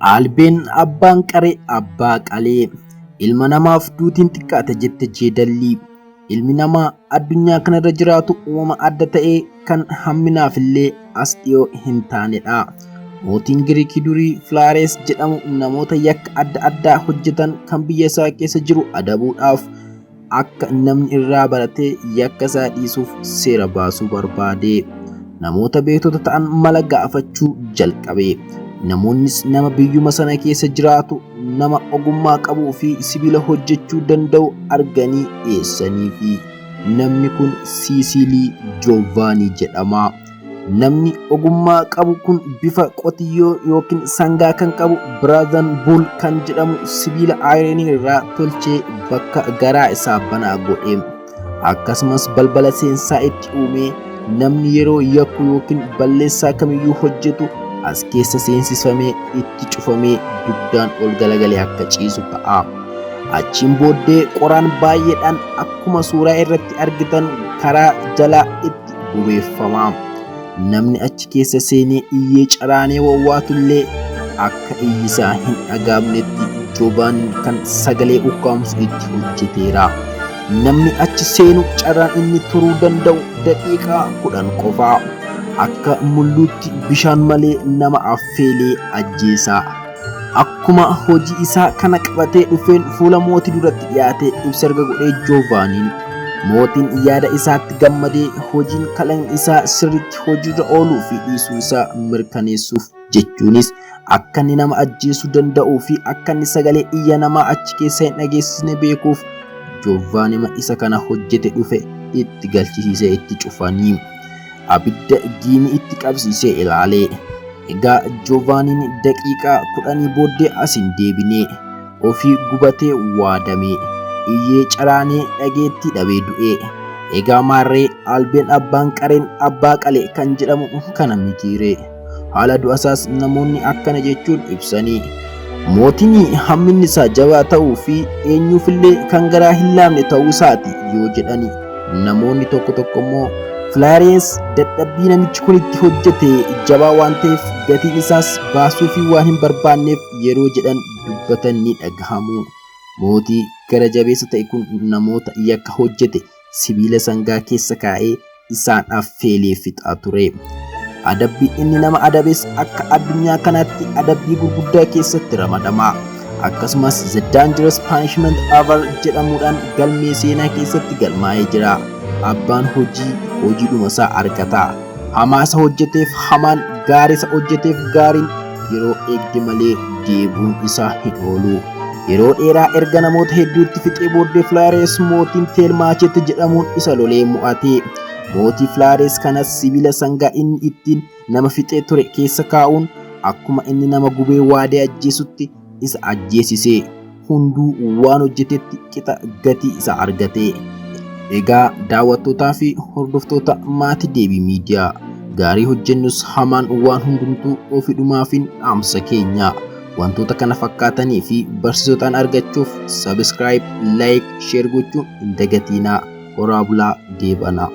Aalbeen abbaan qare abbaa qalee. Ilma namaaf duutiin xiqqaate jette jeedalli. Ilmi namaa addunyaa kanarra jiraatu uumama adda ta'e kan hamminaafillee as dhiyoo hin taanedha. Mootiin Giriikii durii Filaarees jedhamu namoota yakka adda addaa hojjetan kan biyya isaa keessa jiru adabuudhaaf akka namni irraa baratee yakka isaa dhiisuuf seera baasuu barbaade. Namoota beektota ta'an mala gaafachuu jalqabe. Namoonnis nama biyyuma sana keessa jiraatu nama ogummaa qabuu fi sibiila hojjechuu danda'u arganii dhiyeessaniifi. Namni kun Siisilii Joovanii jedhama. Namni ogummaa qabu kun bifa qotiyyoo yookiin sangaa kan qabu Biraazan Buul kan jedhamu sibiila ayireenii irraa tolchee bakka garaa isaa banaa godhe. Akkasumas balbala seensaa itti uumee namni yeroo yakku yookiin balleessaa kamiyyuu hojjetu as keessa seensifamee itti cufamee dugdaan ol galagalee akka ciisu ta'a. Achiin booddee qoraan baay'eedhaan akkuma suuraa irratti argitan karaa jalaa itti bobeeffama. Namni achi keessa seenee iyyee caraanee wawwaatullee akka iyyisaa hin dhagaamnetti Joobaan kan sagalee ukkaamsu itti hojjeteera. Namni achi seenu carraan inni turuu danda'u daqiiqaa 10 qofa. Akka mulluutti bishaan malee nama affeelee ajjeesa. Akkuma hojii isaa kana qabatee dhufeen fuula mootii duratti dhiyaatee ibsa erga godhee Joovaaniin mootiin yaada isaatti gammadee hojiin kalaqni isaa sirriitti hojiirra ooluu fi dhiisuu isaa mirkaneessuuf jechuunis akka inni nama ajjeesuu danda'uu fi akka inni sagalee iyya namaa achi keessa hin dhageessisne beekuuf Joovanima isa kana hojjete dhufe itti galchisiisee itti cufanii abidda giimii itti qabsiisee ilaale. Egaa Joovanin daqiiqaa 10 booddee as hin deebine. Ofii gubatee waadame. Iyyee caraanee dhageettii dhabee du'e. Egaa maarree aalbeen abbaan qareen abbaa qale kan jedhamu kana mitiire. Haala du'asaas namoonni akkana jechuun ibsanii. Mootiin hamminni isaa jabaa ta'uu fi eenyuufillee kan garaa hin laafne ta'uu isaati yoo jedhani namoonni tokko tokko immoo Filaarees dadhabbii namichi kun itti hojjete jabaa waan ta'eef gatiin isaas baasuufii waan hin barbaanneef yeroo jedhan dubbatan ni dhagahamu. Mootii gara jabeessa ta'e kun namoota yakka hojjete sibiila sangaa keessa kaa'ee isaan affeelee fixaa ture. Adabbiin inni nama adabes akka addunyaa kanaatti adabbii gurguddaa keessatti ramadama. Akkasumas The Dangerous Punishment Ever jedhamuudhaan galmee seenaa keessatti galmaa'ee jira. Abbaan hojii hojiidhuma isaa argata. Hamaa isa hojjeteef hamaan, gaarii isa hojjeteef gaariin yeroo eegde malee deebi'uun isaa hin oolu. Yeroo dheeraa erga namoota hedduutti fixee booddee Filaarees mootiin Teelmaacheet jedhamuun isa lolee mo'ate. Mootii Filaarees kanas sibiila sangaa inni ittiin nama fixee ture keessa kaa'uun akkuma inni nama gubee waadee ajjeesutti isa ajjeesise. Hunduu waan hojjetetti qixa gatii isa argate. Egaa daawwattootaa fi hordoftoota maatii deebii miidiyaa gaarii hojjennus hamaan waan hundumtuu ofidhumaafin dhaamsa keenya. Wantoota kana fakkaatanii fi barsiisotaan argachuuf subscribe, like, share gochuun hin dagatiinaa. Horaa bulaa deebanaa.